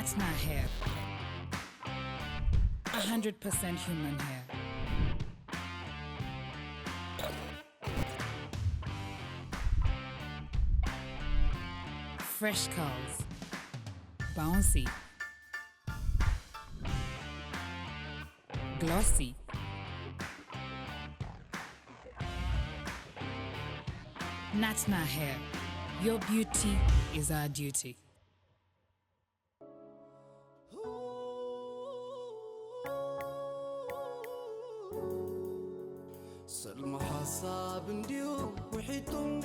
It's not hair. A hundred percent human hair. Fresh curls. Bouncy. Glossy. Natna hair. Your beauty is our duty. ሰልሚ ሓሳብ እንድዩ ውሒጡኒ፣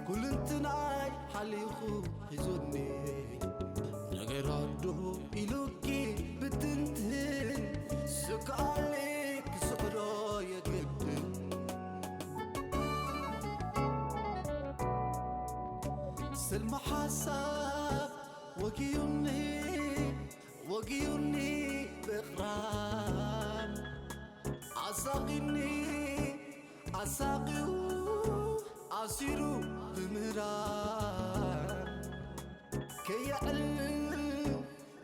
ኩልንትናይ ሓሊኹ ሒዙኒ። ነገር ኣዱ ኢሉኪ ብትንትን፣ ስክኣሊ ክስዕሮ የግድን። ስልሚ ሓሳብ ወጊዩኒ፣ ወጊዩኒ ብቕራን፣ ኣሳቒኒ ኣሳቒዩ፣ ኣሲሩ ብምህራን፣ ከየዕልል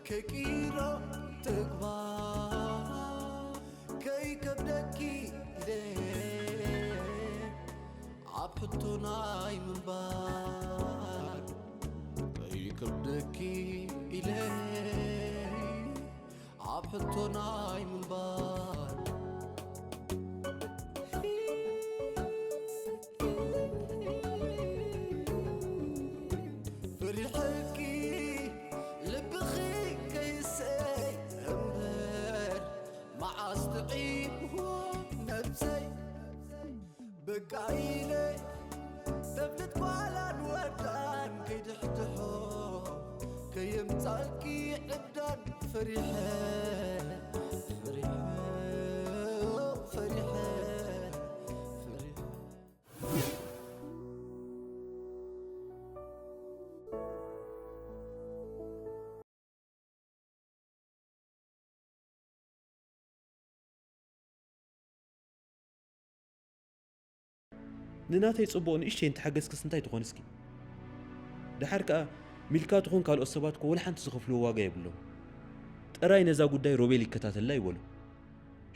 ከይቅይሮ ተግባር፣ ከይከብደኪ ኢለ ኣብ ሕቶ ናይ ምንባር፣ ከይከብደኪ ኢለ ኣብ ሕቶ ናይ ምንባር። ፈሪሐኪ ልብኺ ከይሰይ እምበር፣ መዓስ ጥዒምዎ ነብሰይ። በቃ ኢለ ተፍልጥ ጓላን ወዳን ከይድሕድሖ፣ ከየምጻልኪ ዕብዳን ፈሪሐ፣ ፈሪሐ፣ ፈሪሐ፣ ፈሪሐ። ንናተይ ጽቡቕ ንእሽተይ እንተሓገዝክስ እንታይ ትኾን እስኪ? ደሓር ከኣ ሚልካ ትኹን ካልኦት ሰባት እኮ ወላ ሓንቲ ዝኸፍልዎ ዋጋ የብሎም። ጥራይ ነዛ ጉዳይ ሮቤል ይከታተላ ይበሉ።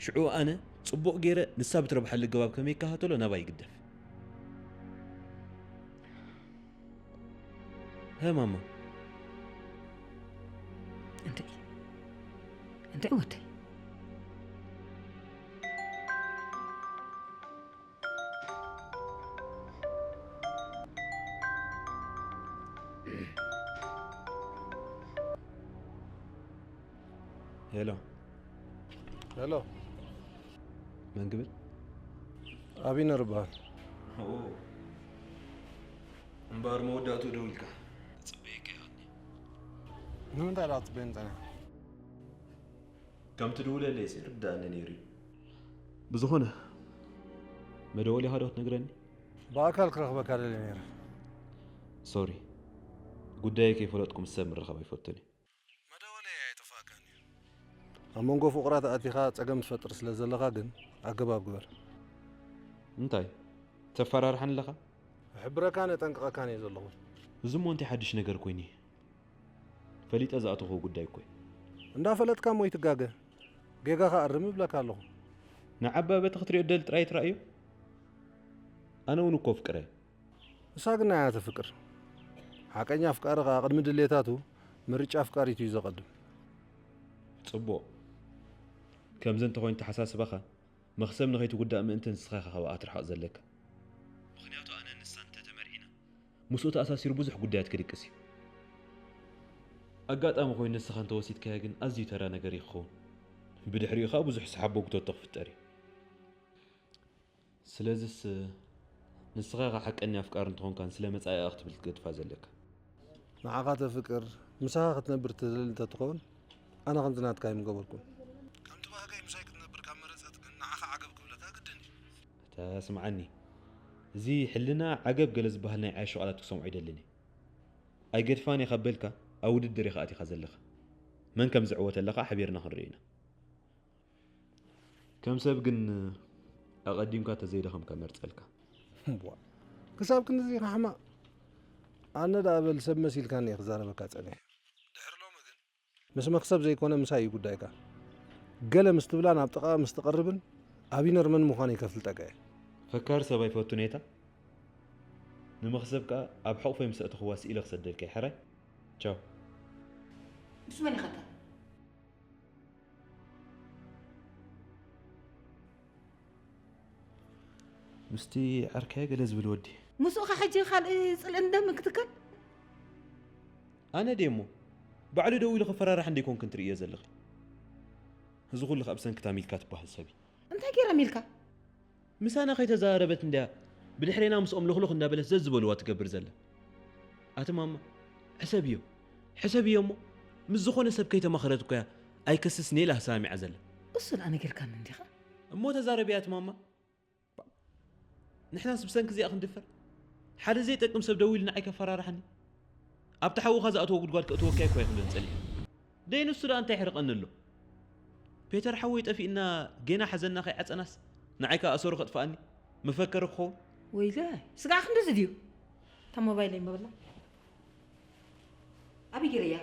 ሽዑ ኣነ ጽቡቕ ገይረ ንሳ ብትረብሓሉ ኣገባብ ከመይ ይከታተሎ ናባይ ይግደፍ። ሀ ማማ። እንታይ እንታይ ወደይ ሄሎ ሄሎ መን ክብል? ኣቢነር እበሃል። እምበኣር መወዳእትኡ ደዊልካ ጽበየካ ይኸኒ። ንምንታይ ደኣ ትጽበየኒ ጸኒሕካ? ከም ትድውለለይ ሲ ርዳእኒ ነይሩ እዩ። ብዝኾነ መደወሊኻ ዶ ክትነግረኒ? ብኣካል ክረኽበካ ደልየ ነይረ። ሶሪ ጉዳየይ ከይፈለጥኩ ምስ ሰብ ምርኻብ ኣይፈቱን እየ። መደወለይ ኣይጠፋእካን እዩ። ኣብ መንጎ ፍቑራት ኣእቲኻ ጸገም ትፈጥር ስለ ዘለኻ ግን ኣገባብ ግበር። እንታይ ተፈራርሓኒ ኣለኻ? እሕብረካን እጠንቅቐካን እየ ዘለኹ። እዚ እሞ እንታይ ሓድሽ ነገር ኮይኑ እዩ? ፈሊጠ ዝኣተኹዎ ጉዳይ እኮ እዩ። እንዳፈለጥካ እሞ ይትጋገ። ጌጋኻ ኣርም እብለካ ኣለኹ። ንዓባይ በቲ ክትሪኦ ደል ጥራይ ትረኣዮ? ኣነ እውን እኮ ኣፍቅረ። እሳ ግን ናይ ኣተ ፍቅር። ሓቀኛ ኣፍቃሪ ከኣ ቅድሚ ድሌታቱ ምርጫ ኣፍቃሪቱ እዩ ዘቐድም። ጽቡቕ። ከምዚ እንተኾይኑ ተሓሳስባኻ መኽሰብ ንኸይትጉዳእ ምእንቲ ንስኻ ኢኻ ካብኣ ክትርሓቕ ዘለካ። ምኽንያቱ ኣነ ንሳ እንተተመርዒና ምስኡ ተኣሳሲሩ ብዙሕ ጉዳያት ክድቅስ እዩ። ኣጋጣሚ ኮይኑ ንስኻ እንተወሲድካያ ግን ኣዝዩ ተራ ነገር እዩ ክኸውን። ብድሕሪኡ ኸኣ ብዙሕ ሰሓቦ ጉተቶ ክፍጠር እዩ። ስለዚስ ንስኻ ኢኻ ሓቀኛ ኣፍቃሪ እንተኾንካን ስለ መጻኢኣ ክትብል ክትገድፋ ዘለካ። ንዓኻ ተፍቅር ምሳኻ ክትነብር ትደሊ እንተትኸውን ኣነ ከምዚ ናትካ ኣይምገበርኩን። ከምቲ ባህገይ ምሳይ ክትነብር ካብ መረጸት ግን ንዓኻ ዓገብ ክብለካ ግድን እዩ። እታ ስምዓኒ፣ እዚ ሕልና ዓገብ ገለ ዝበሃል ናይ ዓያሹ ቃላት ክሰምዖ ኣይደልን እየ። ኣይገድፋን እየ ካብ በልካ ኣብ ውድድር ኢኻ ኣቲኻ ዘለኻ። መን ከም ዝዕወተላ ኸኣ ሓቢርና ክንርኢ ኢና። ከም ሰብ ግን ኣቐዲምካ ተዘይደኸምካ መርጸልካ። ቧ፣ ክሳብ ክንድዚ ኢኻ ሕማቕ? ኣነ ደኣ በል ሰብ መሲልካኒ እየ ክዛረበካ ጸኒሐ። ድሕሪ ሎሚ ምስ መኽሰብ ዘይኮነ ምሳይ እዩ ጉዳይካ። ገለ ምስ ትብላ ናብ ጥቓ ምስ ትቐርብን ኣቢነር መን ምዃነይ ከፍልጠካ እየ። ፈካሪ ሰብ ኣይፈቱን እየ። ንመኽሰብ ከኣ ኣብ ሕቑፈይ ምስ ኣእተኽዋ ስኢለ ክሰደልካ እየ። ሕራይ? ቻው። ምስ መን ኢኻ እታ? ምስቲ ዓርካይ ገለ ዝብል ወዲ። ምስኡ ኸ ሕጂ ካልእ ጽልእን ደምን ክትከል? ኣነ ድየ እሞ ባዕሉ ደው ኢሉ ክፈራራሕ እንደ ይኮንክን ትርእዮ ዘለኺ? እዚ ኩሉ ካብ ሰንክታ ሚልካ ትበሃል ሰብ እዩ። እንታይ ገይራ ሚልካ? ምሳና ከይተዛረበት እንድያ ብድሕሬና ምስኦም ልኽልኽ እንዳበለት ዘዝበልዋ ትገብር ዘላ። ኣቲ ማማ፣ ሕሰብዮ፣ ሕሰብዮ እሞ ምስ ዝኾነ ሰብ ከይተማኸረት እኮ እያ ኣይከስስን እየ ኢላ ሰማሚዓ ዘላ። እሱ ደኣ ነጊርካኒ እንዲኻ? እሞ ተዛረብያ ኣቲ ማማ። ንሕናስ ብሰንኪ እዚኣ ክንድፈር? ሓደ ዘይጠቅም ሰብ ደው ኢሉ ንዓይ ከፈራርሓኒ? ኣብቲ ሓውኻ ዝኣተዎ ጉድጓድ ከእትወካ እኮ እየ ክብለን ጸኒሐ። ደይ ንሱ ደኣ እንታይ ይሕርቐኒ ኣሎ? ፔተር ሓወይ ጠፊእና ጌና ሓዘንና ከይዓጸናስ ንዓይ ከኣ ኣሰሩ ከጥፍኣኒ መፈከሪ ክኸውን? ወይለ ስጋዕ ክንድዚ ድዩ? እታ ሞባይለይ ምበላ ኣበይ ገይረያ?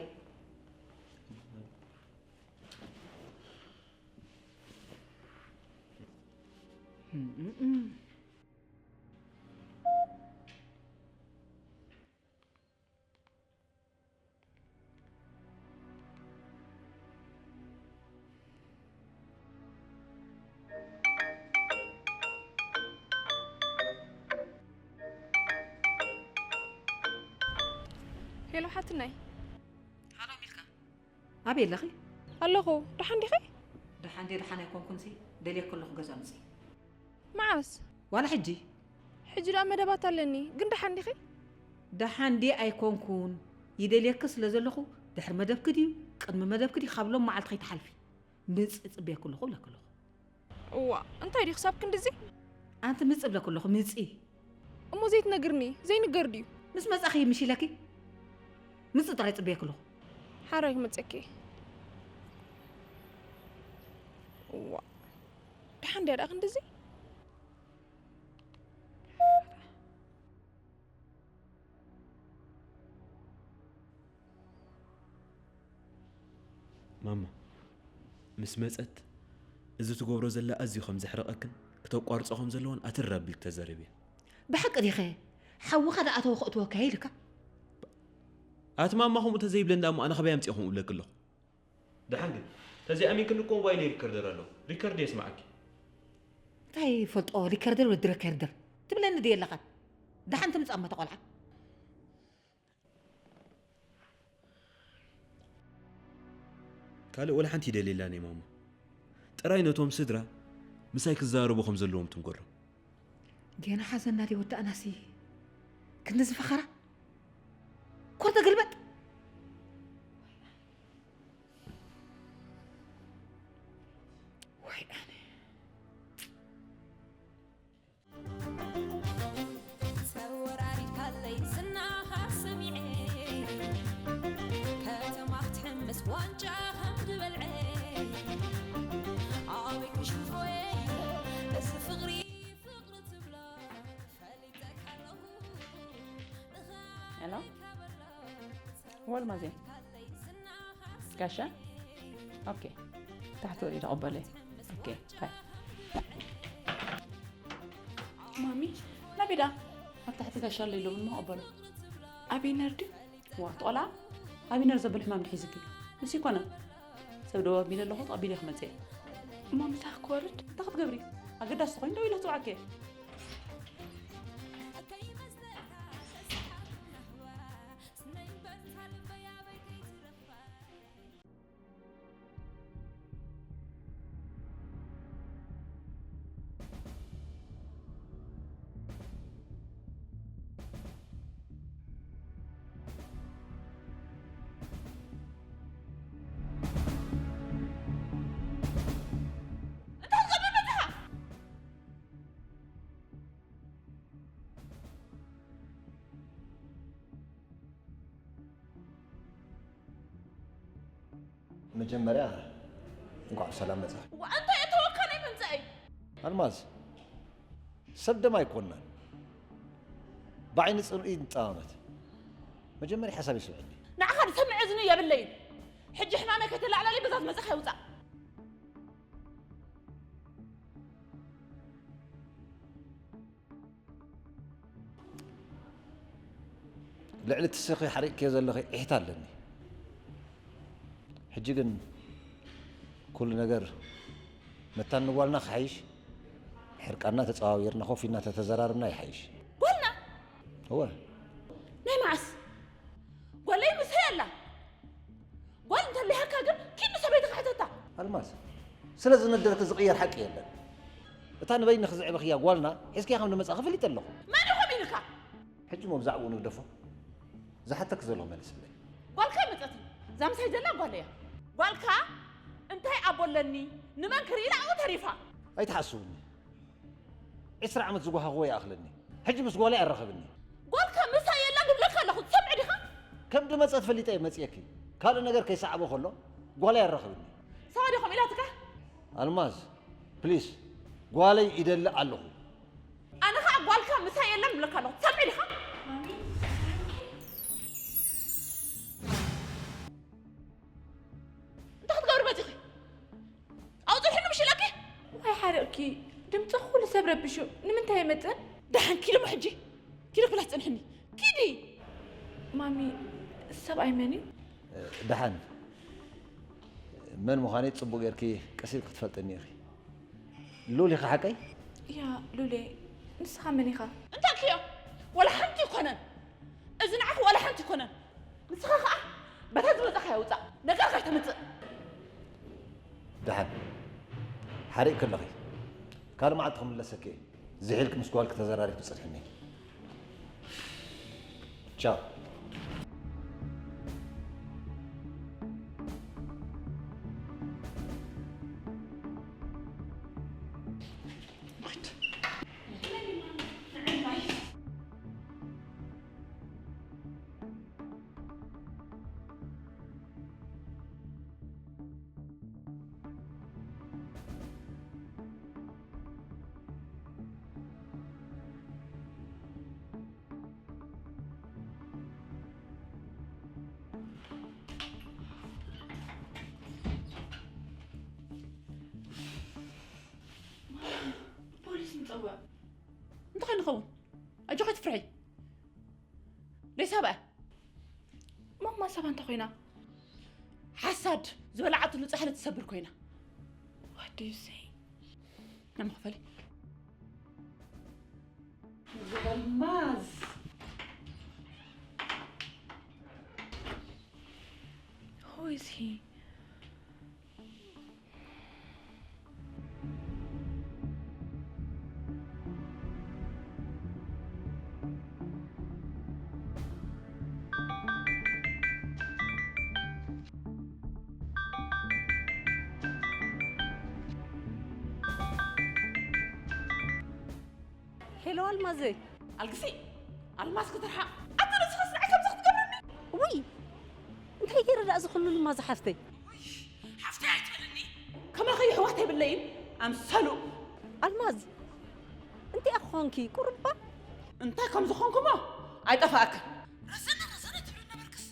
ሄሎ ሓትነይ። ሃሎ ሚልካ፣ ኣበይ ኣለኺ? ኣለኹ። ደሓን ዲኺ? ደሓን ድየ ደሓን ኣይኮንኩንሲ፣ ደልየኪ ኣለኹ ገዛ ምጺ። መዓስ? ዋላ ሕጂ። ሕጂ ደኣ መደባት ኣለኒ፣ ግን ደሓን ዲኺ? ደሓን ድየ ኣይኮንኩን፣ ይደልየኪ ስለ ዘለኹ፣ ድሕሪ መደብኪ ድዩ ቅድሚ መደብኪ ድዩ ካብ ሎም መዓልቲ ከይትሓልፊ። ምጺ ጽበየኪ ኣለኹ እብለኪ ኣለኹ። እዋ፣ እንታይ ድዩ ክሳብ ክንድዚ? ኣንቲ ምጺ እብለኪ ኣለኹ፣ ምጺ። እሞ ዘይትነግርኒ ዘይንገር ድዩ? ምስ መጻኺ ምሽ ኢለኪ ምጽ ጥራይ ጽበየኪ ኣለኹ። ሓራይ ክመጸኪ። እዋ ደሓን ድያ ደኣ ክንድዚ? ማማ ምስ መጸት እዚ ትገብሮ ዘላ ኣዝዩ ከም ዘሕርቐክን ክተቋርጾ ከም ዘለዎን ኣትር ኣቢልኪ ተዛረብያ። ብሓቂ ዲኸ? ሓውኻ ደኣ ተወ ከእትወካ ኢልካ? ኣቲ ማማ ከምኡ ተዘይብለኒ ደኣ እሞ ኣነ ካበይ ኣምጺኤ ከምኡ እብለኪ ኣለኹ? ደሓን ግን ተዘይኣሚንክኒ እኮ ሞባይለይ ሪከርደር ኣሎ። ሪከርድ የስምዓኪ። እንታይ ይፈልጦ ሪከርደር ወዲ ሪከርደር ትብለኒ ድየ ኣለኻ? ደሓን ትምጻእ እሞ እታ ቆልዓ። ካልእ ወላ ሓንቲ ይደልየላን እየ ማማ። ጥራይ ነቶም ስድራ ምሳይ ክዘራረቡ ከም ዘለዎም ትንገሮም። ጌና ሓዘና ድዩ ወዳእናሲ? ክንዲ ዝፈኸራ ኮር ተገልበጥ። ወይ ኣነ ተወራሪድካለይ ዝናኻ ሰሚዐ ከተማ ክትሕምስ ዋንጫ ከም ዝበልዐ ኣበይ ክሽንፎየ እዚ ፍቕሪ ፍቕሪ ትብሎ ፈሊጠካ ኣለኹ ሄሎ ወልማዜ ጋሻ ኦኬ ታሕቲ ወሪደ ቀበለይ ኦኬ ባይ ማሚ ናበይ ደኣ ኣብ ታሕቲ ጋሻ ኣሎ ኢሎምኒ እሞ ቀበሎ ኣቢነር ድዩ ዋ እቲ ቆልዓ ኣቢነር ዘብል ሕማም ድዩ ሒዙኪ ንሱ ኣይኮነን ሰብ ደው ኣቢለ ኣለኹ ተቐቢለ ክመጽእ እየ እሞ ምሳኺ ክወርድ እንታይ ክትገብሪ ኣገዳሲ ተኾይኑ ደው ኢለ ክጽውዓኪ እየ መጀመርያ እንኳዕ ብሰላም መጻ። እንታይ እተወካ ናይ ምምጻእይ? ኣልማዝ ሰብ ደም ኣይኮናን። ብዓይኒ ጽልኢ ንጠማመት። መጀመርያ ሓሳብ ይስምዐኒ። ንዓኻ ዝሰምዕ እዝኒ የብለይን። ሕጂ ሕማመይ ከተላዕላሊ በዛ ዝመጻኻ ይውጻእ። ልዕሊ እቲ ስኺ ሓሪቕክዮ ዘለኺ ዒሕታ ኣለኒ። ሕጂ ግን ኩሉ ነገር መታን ንጓልና ክሓይሽ፣ ሕርቃንና ተጸዋዊርና ኮፍ ኢልና ተተዘራርብና ይሓይሽ። ጓልና? እወ። ናይ መዓስ? ጓለይ ምሳይ ኣላ። ጓል እንተሊሃካ ግን ኪድ ንሰበይትኻ ሕተታ። ኣልማዝ፣ ስለ ዝነደርኪ ዝቕየር ሓቂ የለን። እታ ንበይንኺ ዘዕበኽያ ጓልና ሒዝክያ ከም ዝመጻእኺ ፈሊጠ ኣለኹ። መን እዩ ከምኡ ኢልካ? ሕጂ እሞ ብዛዕባኡ ንግደፎ። ዝሓተኪ ዘለኹ መልስለይ። ጓልካ መጸት እዩ። እዛ ምሳይ ዘላ ጓለይ እያ። ጓልካ እንታይ ኣቦ ኣለኒ? ንመን ክርኢ ኢላ ኣብኡ ተሪፋ። ኣይትሓስውኒ። ዕስራ ዓመት ዝጓሃኽዎ ይኣኽለኒ። ሕጂ ምስ ጓለይ ኣራኸብኒ። ጓልካ ምሳይ የላን እብለካ ኣለኹ። ትሰምዕ ዲኻ? ከም ድመጸት ፈሊጠ እየ መጺኤኪ። ካልእ ነገር ከይሰዓቦ ከሎ ጓለይ ኣራኸብኒ። ሳዋ ዲኹም ኢላትካ? ኣልማዝ፣ ፕሊስ፣ ጓለይ ይደሊ ኣለኹ። ኣነ ኸኣ ጓልካ ምሳይ የለን እብለካ ኣለኹ። ትሰምዕ ዲኻ? እንታይ ክትገብሪ መጺኺ? ኣብኡ ጽንሒ ንምሽ ኢለኪ? ዋይ ሓሪቕኪ፣ ድምፂ ኩሉ ሰብ ረቢሹ። ንምንታይ ይመፅን? ደሓን ኪዲ እሞ ሕጂ። ኪዲ ክብላ ትጸንሕኒ። ኪዲ! ማሚ፣ ሰብኣይ መን እዩ? ደሓን። መን ምዃነይ ጽቡቕ ጌርኪ ቀስ ኢልኪ ክትፈልጥኒ ኢኺ። ሉል ኢኺ ሓቀይ? ያ፣ ሉሌ፣ ንስኻ መን ኢኻ? እንታይ ክዮ? ዋላ ሓንቲ ይኮነን። እዚ ንዓኺ ዋላ ሓንቲ ይኮነን። ንስኻ ኸኣ በታ ዝመጻኻያ ውጻእ። ነገር ከይተምጽእ። ደሓን። ሓሪቕ ከለኺ። ካልእ መዓልቲ ክምለሰኪ እየ። ዝሒልክ ምስ ጓልክ ተዘራሪብክ ጽንሕኒ። ቻው። ፖሊስ ንጸውዕ። እንታይ ንኸውን? ኣጆኺ ትፍርሒ። ደይ ሳባ እያ። ማማ ሳባ እንታይ ኮይና? ሓሳድ ዝበላዓትሉ ጻሕሊ ትሰብር ኮይና። What do you say? ናይ መኽፈሊ። ኣልማዝ። Who is he? ሄሎ ኣልማዘይ። ኣልግሲ፣ ኣልማዝ ክትርሓቕ፣ ኣታ ንስኻስ ንዓይ ከምዚ ክትገብረኒ? ውይ፣ እንታይ ገይረ ደኣ እዚ ኩሉ ልማዝ ሓፍተይ? ውይ፣ ሓፍተይ ኣይትበልኒ። ከማኺ ኣሕዋት የብለይን፣ ኣምሰሉ። ኣልማዝ፣ እንታይ ኢኺ ኮንኪ? ቁሩባ? እንታይ ከም ዝኾንኩሞ ኣይጠፍኣክን። ረዘነ ረዘነ ትብሊ ነበርክስ፣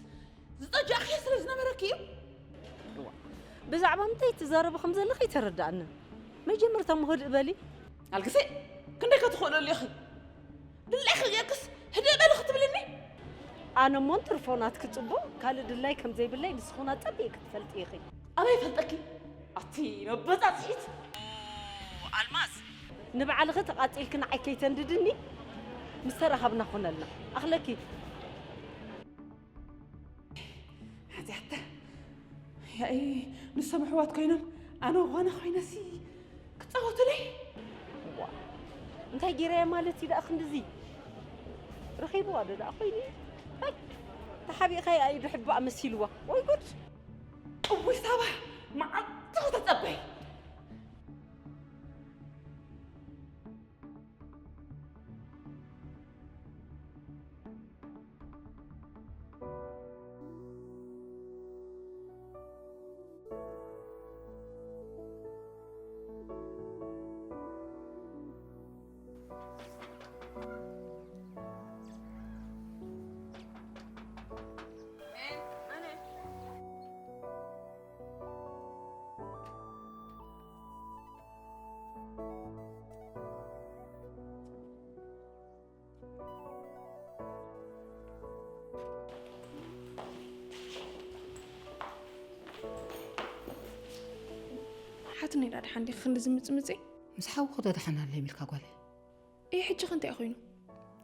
ዝጠጃእክዮ ስለ ዝነበረኪ እዩ። እዋ፣ ብዛዕባ ምንታይ ትዛረቢ ከም ዘለኺ ኣይተረድኣንን። መጀመርታ እሞ ህድእ በሊ። ኣልግሲ፣ ክንደይ ከ ትኽእለሉ ኢኺ? ድላይኪ ጌርክስ ህድእ በሊ ክትብልኒ? ኣነ እሞ እንትርፎ ናትኪ ጽቡቕ፣ ካልእ ድላይ ከም ዘይብለይ ንስኺ እውን ኣጸቢቕኪ ትፈልጢ ኢኺ። ኣበይ ይፈልጠኪ? ኣቲ መበጻጽሒት። ኣልማዝ። ንባዕልኺ ተቓጺልኪ ንዓይ ከይተንድድኒ፣ ምስ ተራኸብና ኮነልና። ኣኽለኪ። ሓዚኣታ። ያኢ፣ ንሶም ኣሕዋት ኮይኖም፣ ኣነ ጓና ኮይነሲ ክጻወቱለይ? ዋ፣ እንታይ ገይረያ ማለት እዩ ደኣ ክንድዚ? ረኺብዋ ዶ ደኣ ኮይኑ? ኣይ፣ ተሓቢእካ ያኢ፣ ድሕባእ መሲልዋ። ወይ ጉድ! እውይ ሳባ፣ መዓልቲ ክተጸበይ። ኣትነይ ዳ ደሓን ዲኺ ክንዲ ዝምጽምጺ? ምስ ሓውኺ ዶ ደሓን ኣለይ ሚልካ ጓለይ? እይ ሕጂ ኸ እንታይ ኮይኑ?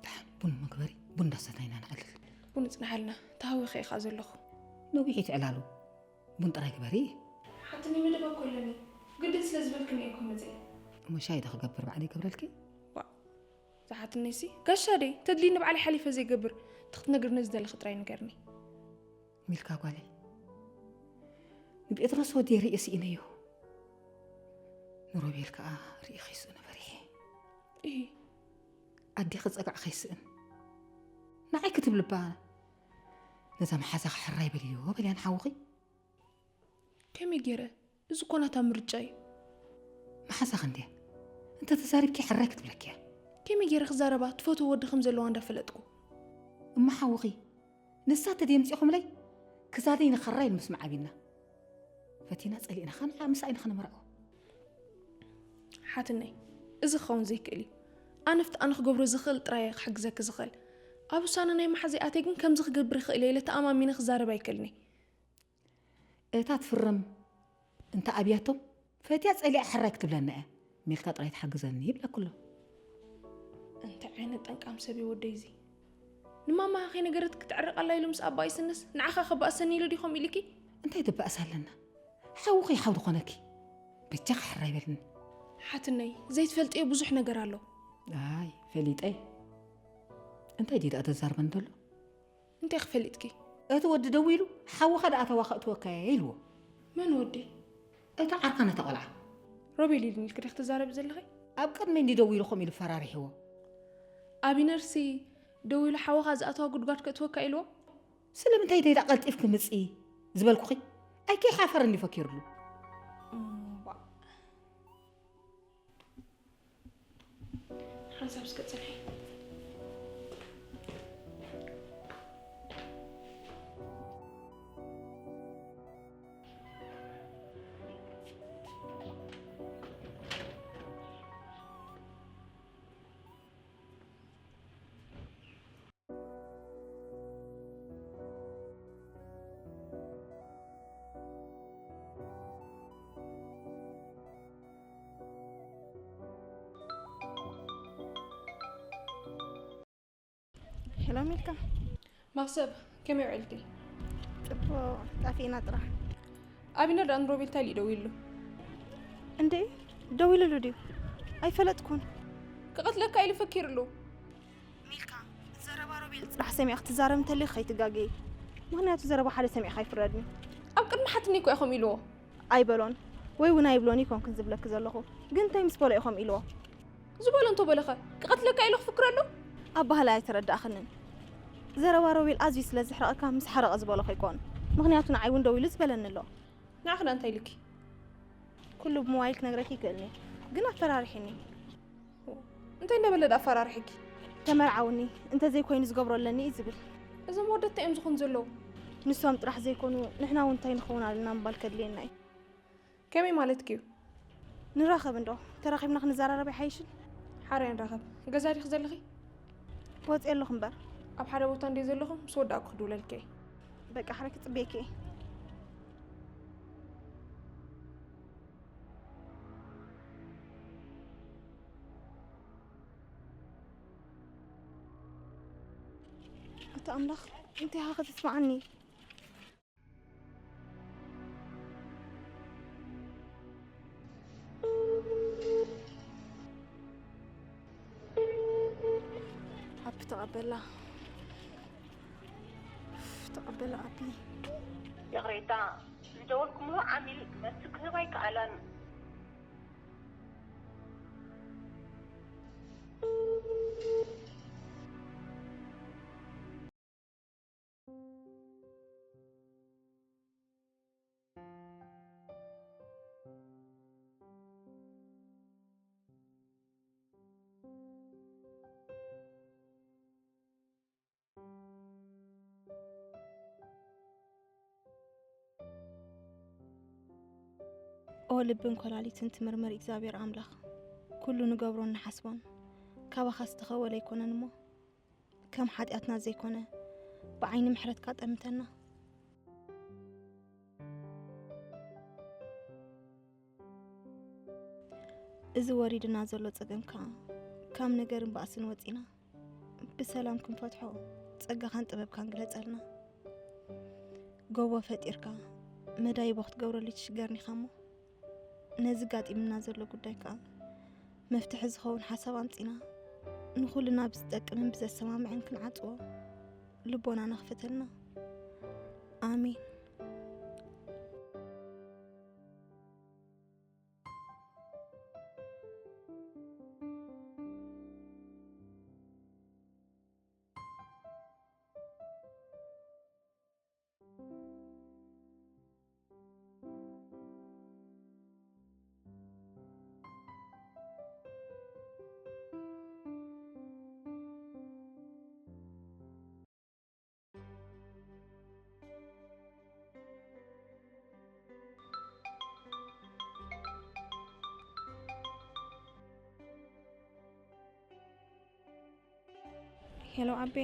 ደሓን ቡን ምግበሪ፣ ቡን እንዳሰተና ኢና ንዕልል። ቡን ጽንሓልና፣ ተሃዊኸ ኢኻ ዘለኹ። ነዊሕ እዩ ትዕላሉ፣ ቡን ጥራይ ግበሪ። ሓትኒ መደብ እኮ ኣለኒ፣ ግድን ስለ ዝበልክኒ እየ እኮ መጽየ። እሞ ሻሂ ዶ ክገብር ባዕለይ ይገብረልኪ? ዋ፣ ዝሓትነይሲ ጋሻ ደይ ተድልይኒ ባዕለይ ሓሊፈ ዘይገብር፣ ትኽትነግርኒ ዝደለኺ ጥራይ ንገርኒ። ሚልካ ጓለይ፣ ንጴጥሮስ ወደይ ርእየ ስኢነዮ። ንሮቤል ከኣ ርእየ ከይስእኖ ፈሪሐ። እሂ። ኣዴኺ ጸግዒ ከይስእን ንዓይ ክትብልባ ነዛ መሓዛኺ ሕራይ በልዮ በልያ ንሓውኺ። ከመይ ገይረ? እዚ እኮ ናታ ምርጫ እዩ። መሓዛኺ እንድያ እንተ ተዛሪብኪ ሕራይ ክትብለኪ እያ። ከመይ ገይረ ክዛረባ? ትፈትዎ ወዲ ከም ዘለዋ እንዳፈለጥኩ። እሞ ሓውኺ ንሳ ተደምፂኹምለይ ክዛተይ ንኸራይ ንምስማዕ ኣቢልና ፈቲና ፀሊእና ኸንዓ ምሳይ ንኸነመርዖ። ሓትነይ፣ እዚ ክኸውን ዘይክእል እዩ። ኣነ ፍቲ ኣነ ክገብሮ ዝኽእል ጥራይ እየ ክሕግዘኪ ዝኽእል። ኣብ ውሳነ ናይ መሓዘይ ኣትየ ግን ከምዚ ክገብር ይኽእል እየ ኢለ ተኣማሚነ ክዛረብ ኣይክእልን እየ። እታ ትፍርም እንተ ኣብያቶም ፈትያ ጸሊኣ ሕራይ ክትብለና እያ። ሚልካ ጥራይ ትሓግዘኒ ይብለኩ ኣሎ። እንታይ ዓይነት ጠንቃም ሰብ እዩ ወደይ እዚ? ንማማኻ ከይነገረት ክትዕረቕ ኣላ ኢሉ ምስ ኣባ ይስንስ ንዓኻ ከባእሰኒ ኢሉ ዲኹም ኢልኪ? እንታይ ደባእስ ኣለና? ሓውኺ ሓው ዝኾነኪ በጃኻ ሕራይ በልኒ። ሓትነይ ዘይትፈልጥዮ ብዙሕ ነገር ኣሎ። ኣይ ፈሊጠ። እንታይ ድዩ ደኣ ተዛርበን ዘሎ? እንታይ ክፈልጥኪ? እቲ ወዲ ደው ኢሉ ሓውኻ ደኣ ተዋኸእትወካ እየ ኢልዎ። መን ወዲ? እቲ ዓርካ ነታ ቆልዓ። ሮቤል ኢሉኒ ኢልኪ ዲኺ ትዛረቢ ዘለኺ? ኣብ ቅድመይ እንዲ ደው ኢልኹም ኢሉ ፈራሪሕዎ። ኣቢነርሲ ደው ኢሉ ሓውኻ ዝኣተዋ ጉድጓድ ከእትወካ ኢልዎ? ስለምንታይ ደይዳ ቀልጢፍኪ ምፂ ዝበልኩኺ? ኣይከይሓፈረ እንዲ ፈኪርሉ። ሓንሳብ እስከ ጽንሒ። ሄሎ ሚልካ። መኽሰብ ከመይ ውዕልቲ? ጽቡቕ ጣፊእና ጥራሕ። ኣቢነር ደኣ ንሮቤል እንታይ ኢሉ ደዊሉ? እንዴ ደዊሉሉ ድዩ? ኣይፈለጥኩን። ክቐትለካ ኢሉ ፈኪርሉ። ሚልካ ዘረባ ሮቤል ጽራሕ ሰሚዕኪ ክትዛረቢ እንተሊኺ ከይትጋገዪ። ምኽንያቱ ዘረባ ሓደ ሰሚዕካ ኣይፍረድን እዩ። ኣብ ቅድሚ ሓትኒ እኮ ኢኹም ኢልዎ። ኣይበሎን ወይ እውን ኣይብሎን ይኮንክን ዝብለኪ ዘለኹ። ግን እንታይ ምስ በሎ ኢኹም ኢልዎ? ዝበሎ እንተበለኸ ክቐትለካ ኢሉ ክፍክረሉ? ኣባህላይ ኣይተረዳእኽንን። ዘረባ ሮቤል ኣዝዩ ስለ ዘሕረቐካ ምስ ሓረቐ ዝበሎ ከይኮን። ምኽንያቱ ንዓይ እውን ደው ኢሉ ዝበለኒ ኣሎ። ንዓኺ ደኣ እንታይ ኢሉኪ? ኩሉ ብሞባይል ክነግረኪ ይክእልኒ ግን ኣፈራሪሒኒ። እንታይ እንዳበለ ደኣ ኣፈራሪሒኪ? ተመርዓውኒ እንተዘይኮይኑ ዝገብሮ ኣለኒ እዩ ዝብል። እዞም ወደት እንታይ እዮም ዝኾኑ ዘለዉ? ንሶም ጥራሕ ዘይኮኑ ንሕና እውን እንታይ ንኸውን ኣለና ምባል ከድልየና እዩ። ከመይ ማለትኪ እዩ? ንራኸብ እንዶ ተራኺብና ክንዘራረብ ኣይሓይሽን? ሓራይ ንራኸብ። ገዛ ዲኺ ዘለኺ? ወፅየ ኣለኹ እምበር። ኣብ ሓደ ቦታ እንድየ ዘለኹ ምስ ወዳእኩ ክድውለልኪ እየ። በቃ ሓራይ ክፅበየኪ እየ። ኣታ ኣምላኽ እንታይ ኢኻ ከተስምዓኒ? ኣቢ ተቐበላ ተቐበላ ኣቢ። ይቕሬታ ዝደወልኩምሉ ዓሚል መልሲ ክህብ ኣይከኣለን። ኦ ልብን ኮላሊትን ትምርምር እግዚኣብሔር ኣምላኽ፣ ኩሉ ንገብሮን ንሓስቦን ካባኻ ዝተኸወለ ኣይኮነን እሞ፣ ከም ሓጢኣትና ዘይኮነ ብዓይኒ ምሕረትካ ጠምተና። እዚ ወሪድና ዘሎ ጸገም ከኣ ካብ ነገርን ባእስን ወጺና ብሰላም ክንፈትሖ ጸጋኻን ጥበብካን ግለጸልና። ጎቦ ፈጢርካ መዳይቦ ክትገብረሉ ትሽገርኒ ኢኻ እሞ፣ ነዚ ጋጢምና ዘሎ ጉዳይ ከኣ መፍትሒ ዝኸውን ሓሳብ ኣምጺና ንኹልና ብዝጠቅምን ብዘሰማምዕን ክንዓጽዎ ልቦናና ክፈተልና። ኣሜን። ሄሎ ዓቤ።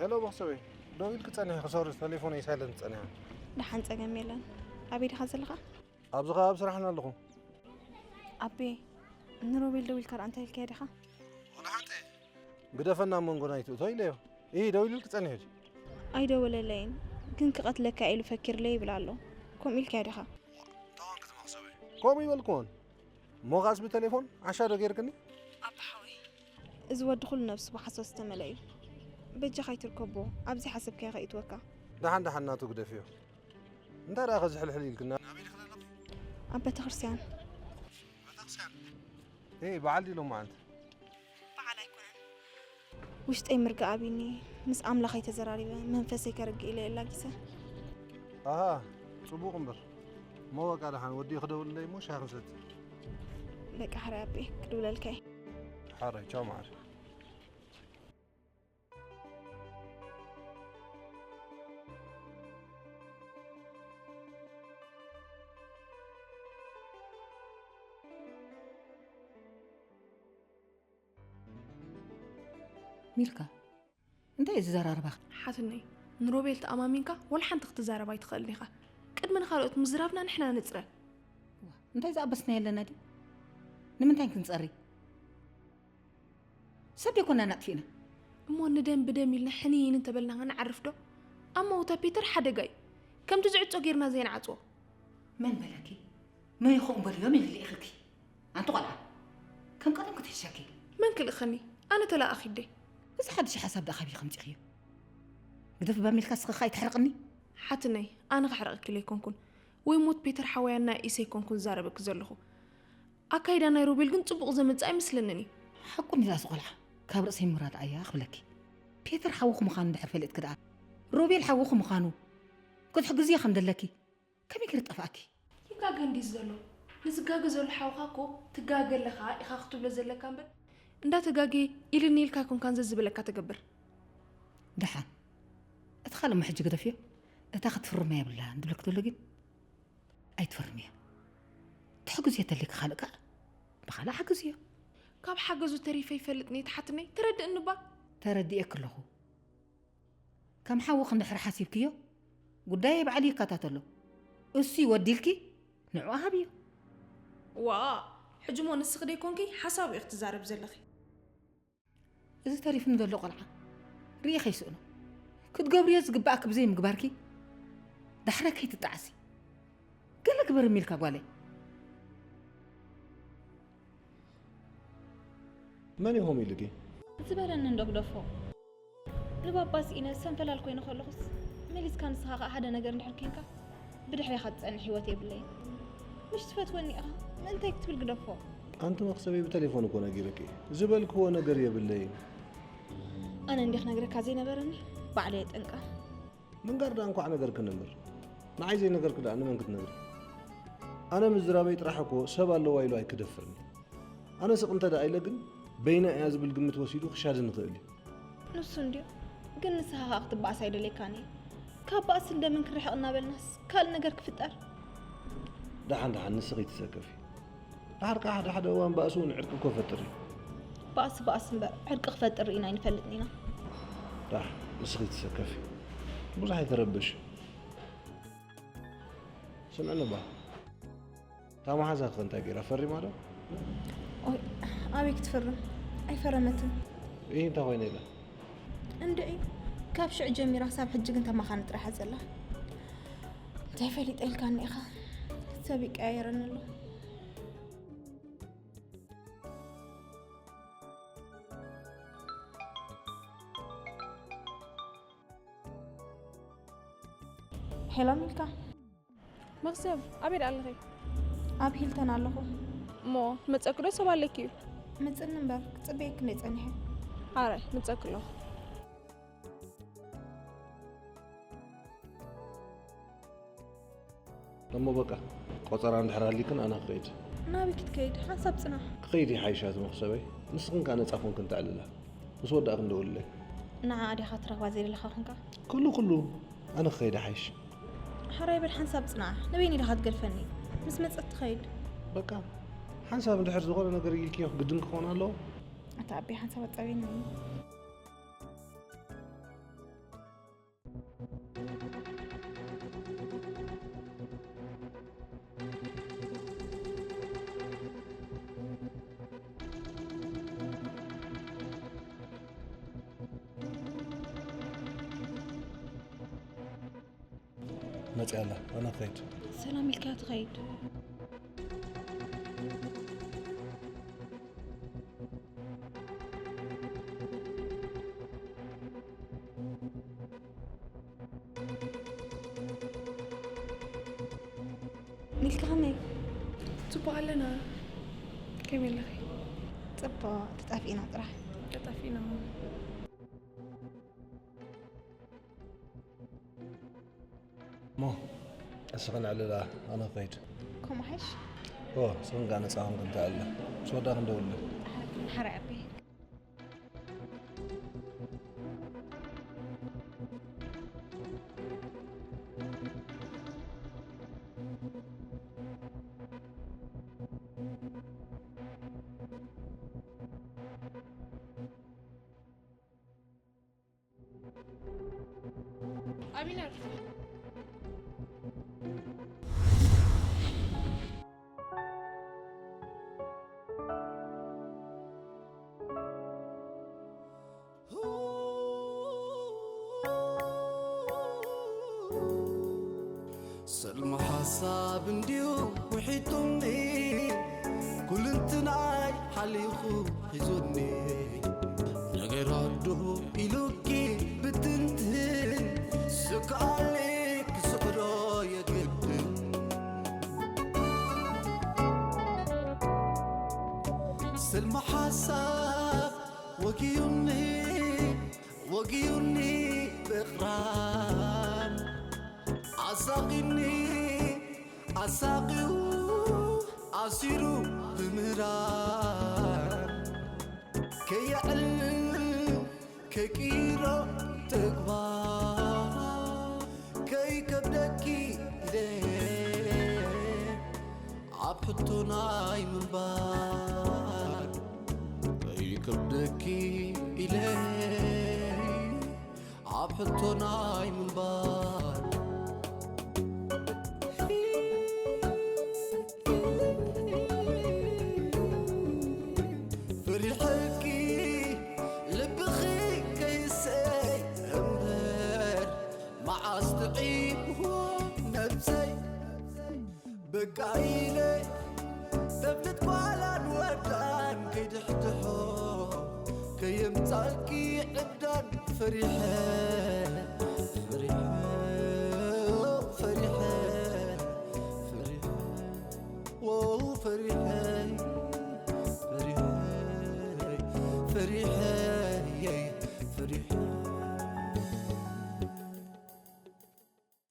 ሄሎ መኽሰበይ፣ ደው ኢልኪ ጸኒሐ ክሰርዝ፣ ተሌፎነይ ሳይለንት ጸኒሐ። ደሓን፣ ጸገም የለን። ኣበይ ዲኻ ዘለኻ? ኣብዚ ኸኣ ኣብ ስራሕና ኣለኹ። ኣቤ፣ ንሮቤል ደዊልካ ደኣ እንታይ ኢልካዮ ዲኻ? ወላ ሓንቲ። ግደፈና ኣብ መንጎና ኣይትእቶ ኢለዮ። ኢሂ፣ ደዊሉልኪ ጸኒሑ ድዩ? ኣይደወለለይን፣ ግን ክቐትለካ ኢሉ ፈኪርለይ ይብል ኣሎ። ከምኡ ኢልካዮ ዲኻ? እንታይ ኮንኪ መኽሰበይ? ከምኡ ይበልክዎን። እሞ ኻስ ብቴሌፎን ዓሻ ዶ ጌርክኒ? ኣባ ሓወይ፣ እዚ ወዲ ኩሉ ነብሱ ብሓሶት ዝተመልአ እዩ። በጃኻ ኣይትርከቦ፣ ኣብዚ ሓሰብካዮ ከይእትወካ። ደሓን ደሓን ናቱ ግደፍዮ። እንታይ ደኣ ከዚ ሕልሕል ኢልክና? ናበይ ዲኺ ዘለኺ? ኣብ ቤተክርስትያን። ቤተክርስትያን? ኤይ፣ በዓል ድዩ ሎማዓንቲ? በዓል ኣይኮነን። ውሽጠይ ምርጋእ ኣብዩኒ፣ ምስ ኣምላኸይ ተዘራሪበ፣ መንፈሰይ ከርግእ ኢለ የላጊሰ። ኣሃ፣ ጽቡቕ እምበር። እሞ በቃ ደሓን ወዲ ክደውልለይ እሞ ሻሂ ክንሰቲ። በቃ ሕራይ ኣቤ፣ ክድውለልካ እየ። ሓራይ፣ ቻው መዓር። ሚልካ፣ እንታይ እዩ ዝዘራርባኻ? ሓትነይ፣ ንሮቤል ተኣማሚንካ ወላ ሓንቲ ክትዛረብ ኣይትኽእልን ኢኻ። ቅድሚ ንኻልኦት ምዝራብና ንሕና ንጽረ። ዋ፣ እንታይ ዝኣበስና የለና ድዩ? ንምንታይ ክንጸሪ? ሰብ ደይኮና ናጥፊእና። እሞ ንደም ብደም ኢልና ሕንይን እንተበልና ንዓርፍ ዶ? ኣብ መውታ ፒተር ሓደጋ እዩ። ከምቲ ዝዕጾ ጌርና ዘይንዓጽዎ። መን በለኪ? መን ይኸውን በልዮም ኢለ ልኢኽልኪ። ኣንቲ ቆልዓ፣ ከም ቀደም ክትሕሸኪ። መን ክልእኸኒ? ኣነ ተለኣኺ ደይ። እዚ ሓድሽ ሓሳብ ደኣ ካበይ ከምጺእኽዮ? ግደፊ ባሚልካ እስኺ ከኣ ኣይትሕርቕኒ። ሓትነይ፣ ኣነ ከሕርቐኪ ለይኮንኩን፣ ወይ ሞት ፔተር ሓወይ ኣናኢሰ ኣይኮንኩን ዝዛረበኪ ዘለኹ። ኣካይዳ ናይ ሮቤል ግን ጽቡቕ ዘምጽእ ኣይመስለንን እዩ። ሓቁ እንድዩ እዚ ቆልዓ፣ ካብ ርእሰይ ምውራድ ኣያ ክብለኪ። ፔተር ሓውኺ ምዃኑ እንድሕር ፈሊጥኪ ደኣ፣ ሮቤል ሓውኺ ምዃኑ ክትሕግዝዮ ከም ደለኪ ከመይ ገይሩ ጠፍኣኪ? ይጋገ እንድዩ ዘሎ። ንዝጋገ ዘሎ ሓውኻ እኮ ትጋገ ኣለኻ ኢኻ ክትብሎ ዘለካ እምበር፣ እንዳተጋገየ ኢልኒ ኢልካ ኣይኮንካን ዘዝበለካ ትገብር። ደሓን። እቲ ካልእ እሞ ሕጂ ግደፍዮ። እታ ክትፍርማ የብላን ዝብለኪ ዘሎ ግን ኣይትፈርምያ። ትሕግዝዮ ተለኪ ካልእ ከኣ ብኻልእ ሓግዝዮ። ካብ ሓገዙ ተሪፈ ይፈልጥኒ ተሓትነይ፣ ተረድእኒ እባ። ተረዲኤኪ ኣለኹ። ከም ሓውኺ እንድሕር ሓሲብክዮ፣ ጉዳየይ ባዕሉ ይከታተሎ። እሱ ይወዲልኪ፣ ንዕኡ ሃብዮ። ዋእ፣ ሕጂ እሞ ንስኺ ደይኮንኪ ሓሳቡ ኢኺ ትዛረቢ ዘለኺ። እዚ ተሪፍኒ ዘሎ ቆልዓ ርእየ ከይስእኖ። ክትገብርዮ ዝግብኣኪ ብዘይ ምግባርኪ ዳሕረ ከይትጣዓሲ። ገለ ግበሪ ሚልካ ጓለይ። መን ኢኹም ኢልኪ? ዝበለኒ እንዶ ግደፎ። ንባባ ስኢነ ሰንፈላል ኮይነ ከለኹስ፣ መሊስካ ንስኻ ኸኣ ሓደ ነገር እንድሕር ኬንካ፣ ብድሕሬኻ ትጸንሕ ህይወት የብለይን። ምሽ ትፈትወኒ ኢኻ፣ ምእንታይ ክትብል ግደፎ። ኣንቲ መኽሰበይ ብተሌፎን እኮ ነጊረኪ። ዝበልክዎ ነገር የብለይን። ኣነ እንዲየ ክነግረካ ዘይነበረኒ፣ ባዕለይ እየ ጠንቃ። ምንጋር ደኣ እንኳዕ ነገርክኒ እምበር፣ ንዓይ ዘይነገርኪ ደኣ ንመን ክትነግሪ? ኣነ ምዝራበይ ጥራሕ እኮ ሰብ ኣለዋ ኢሉ ኣይክደፍርኒ። ኣነ ስቕ እንተ ደኣ ኢለ ግን፣ በይና እያ ዝብል ግምት ወሲዱ ክሻድኒ ይኽእል እዩ። ንሱ እንድዩ፣ ግን ንስኻ ኸኣ ክትበኣስ ኣይደልየካን እየ። ካብ ባእስን ደምን ክንርሕቕ እናበልናስ ካልእ ነገር ክፍጠር? ደሓን ደሓን ንስኺ ትሰከፊ። ደሓር ከኣ ሓደ ሓደ እዋን ባእሲ እውን ዕርቂ እኮ ይፈጥር እዩ። ባእሲ ባእሲ እምበር ዕርቂ ክፈጥር ርኢና ኣይንፈልጥን ኢና። ዳሕ ንስኺ ትሰከፊ። ብዙሕ ኣይተረበሽ። ስምዕኒ እባ። እታ መሓዛኺ እንታይ ገይራ ፈሪማ ዶ? ኦይ፣ ኣበይ ክትፍርም? ኣይፈረመትን። ይህ እንታይ ኮይነ ኢለ? እንድዒ፣ ካብ ሽዑ ጀሚራ ክሳብ ሕጂ ግን ተማኻኒ ጥራሓ ዘላ። እንታይ ፈሊጠ ኢልካኒ ኢኻ? ሰብ ይቀያየረኒ ኣሎ። ሄሎ ሚልካ። መኽሰብ፣ ኣበይ ደኣ ኣለኺ? ኣብ ሂልተን ኣለኹ። እሞ መጸኪ ዶ ሰብ ኣለኪ እዩ? ምጽኒ እምበር፣ ክጽበየኪ እንደ ጸኒሐ። ኣራይ፣ መጸኪ ኣለኹ። እሞ በቃ፣ ቆጸራ እንድሕር ሃልይክን ኣነ ክኸይድ። ናበይ ክትከይድ? ሓንሳብ ጽናሕ። ክኸይድ ይሓይሻት መኽሰበይ፣ ንስኽን ከኣ ነጻ ኮንክን ተዕልላ። ምስ ወዳእክን ደውልለይ። ንዓኣ ዲኻ ትረኽባ ዘይደለኻ ኮንካ? ኩሉ ኩሉ ኣነ ክኸይድ ይሓይሽ። ሓራይ በል ሓንሳብ ጽናሕ። ንበይኒ ዲኻ ትገድፈኒ? ምስ መጸት ትኸይድ። በቃ፣ ሓንሳብ እንድሕር ዝኾነ ነገር ኢልክዮ ግድን ክኾን ኣለዎ። ኣታ ኣቢ ሓንሳብ ኣጻብየኒ። መጽያ ኣላ፣ ኣነ ክኸይድ። ሰላም ኢልካ ትኸይድ። ሚልካ ከመይ? ጽቡቕ ኣለና። ከመይ ኣለኺ? ጽቡቕ፣ ተጣፊእና ጥራሕ። ተጣፊእና። እሞ እስኽን ዕልላ፣ ኣነ ክኸይድ። ከምኡ ሓይሽ? ኦ፣ እስኽን ከኣ ነጻ ኮንክን ተዕልላ። ምስ ወዳእክን ደውልለይ። ሓራይ ኣቢ። ኣቢነር። ሰልሚ ሓሳብ እንድዩ ውሒጡኒ፣ ኩልንትናይ ሓሊኹ ሒዙኒ። ነገር ኣዱ ኢሉኪ ብትንትን፣ ስክኣሊ ክስዕሮ የግድን። ሰልሚ ሓሳብ ወጊዩኒ፣ ወጊዩኒ ብቕራን፣ ኣሳቒኒ ኣሳቒዩ ኣሲሩ ብምህራን፣ ከየዕል ከይቅይሮ ተግባር፣ ከይከብደኪ ኢለ ኣብ ሕቶ ናይ ምንባር፣ ከይከብደኪ ኢለ ኣብ ሕቶ ናይ ምንባር። ፈሪሐኪ ልብኺ ከይሰይ እምበር፣ መዓስ ጥዒምዎ ነብሰይ። በቃ ኢለ ተብልት ጓላን ወዳን ከይድሕድሖ፣ ከየምጻልኪ ዕብዳን ፈሪሐ፣ ፈሪሐ፣ ፈሪሐ፣ ፈሪሐ፣ ዎ ፈሪሐ።